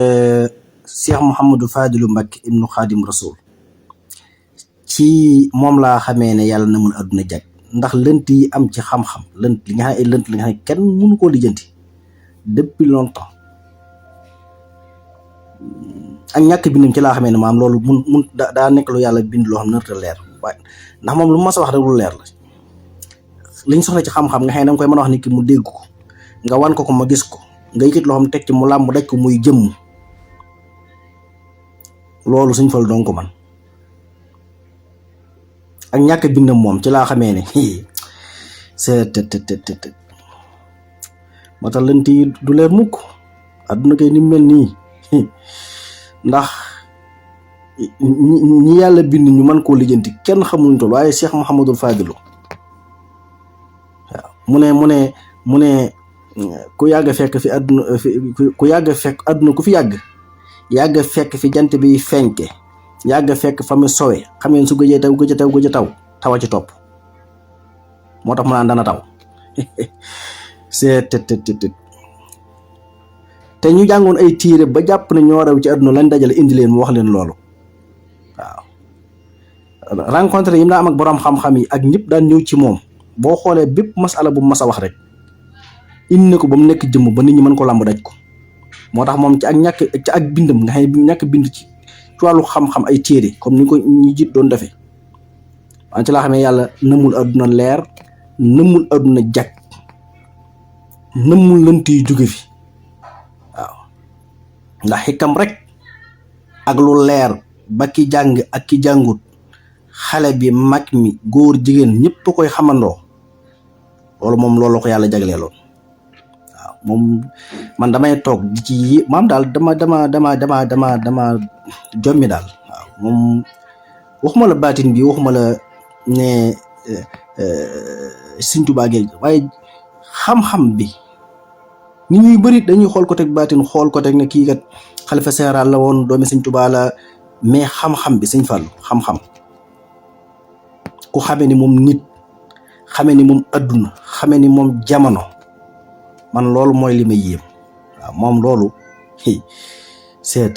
Cheikh Mouhamadou Fadilou Mbacké ibnu Khadim Rasoul ci moom laa xamee ne yàlla na mun àdduna jag ndax lënt yi am ci xam-xam lënt li nga xam ne ay lënt li nga xam ne kenn mënu koo lijjanti depuis longtemps ak ñàkk bindam ci laa xamee ne maam loolu mun daa nekk lu yàlla bind loo xam nërta leer waaye ndax moom lu mas a wax rek lu leer la liñ soxla ci xam-xam nga xam ne danga koy mën a wax nit ki mu dégg ko nga wan ko ma gis ko nga yëkkati loo xam teg ci mu làmb daj ko muy jëmm loolu suñ fal doon ko man ak ñàkk bindam moom ci laa xamee ne c'est moo tax lënt yi du leer mukk adduna kay ni mel nii ndax ñi yàlla bind ñu mën koo lijjanti kenn xamuñ toll waaye Cheikh Mouhamadou Fadilou waaw mu ne ku yàgg fekk fi adduna ku yàgg fekk adduna ku fi yàgg fekk fi jant bi fenke yàgg fekk fa mu sowe xam ngeen su gëjee taw tawa ci topp moo tax mu naan dana taw c'est te ñu jàngoon ay tiire ba jàpp ne ñoo raw ci àdduna lañ dajale indi leen mu wax leen loolu waaw rencontre yi mu daa am ak boroom xam-xam yi ak ñëpp daan ñëw ci moom boo xoolee bépp masala bu mas a wax rek indi na ko ba mu nekk jëmm ba nit ñi mën ko làmb daj ko moo tax moom ci ak bindam nga xam ne ñàkk bind ci wàllu xam-xam ay téere comme ni ko ñi jiit doon defee waan ci laa xam ne yàlla nëmul àdduna leer nëmul àdduna jag nëmul lënt yu jóge fi waaw ndax xikam rek ak lu leer ba ki jàng ak ki jàngut xale bi mag mi góor jigéen ñëpp koy xamandoo loolu ko yàlla jagleeloon waaw moom man damay toog di ci maam daal dama jommi daal waaw moom waxuma la baatin bi waxuma la ne Sëñ Tuubaa gi waaye xam-xam bi nit ñuy bëri dañuy xool ko teg baatin xool ko teg ne kii kat xalifa général la woon doomi Sëñ Tuubaa la mais xam-xam bi Sëñ Fallu xam-xam ku xamee ni moom nit xamee ni moom adduna xamee ni moom jamono man loolu mooy li ma yéem waaw moom loolu c'est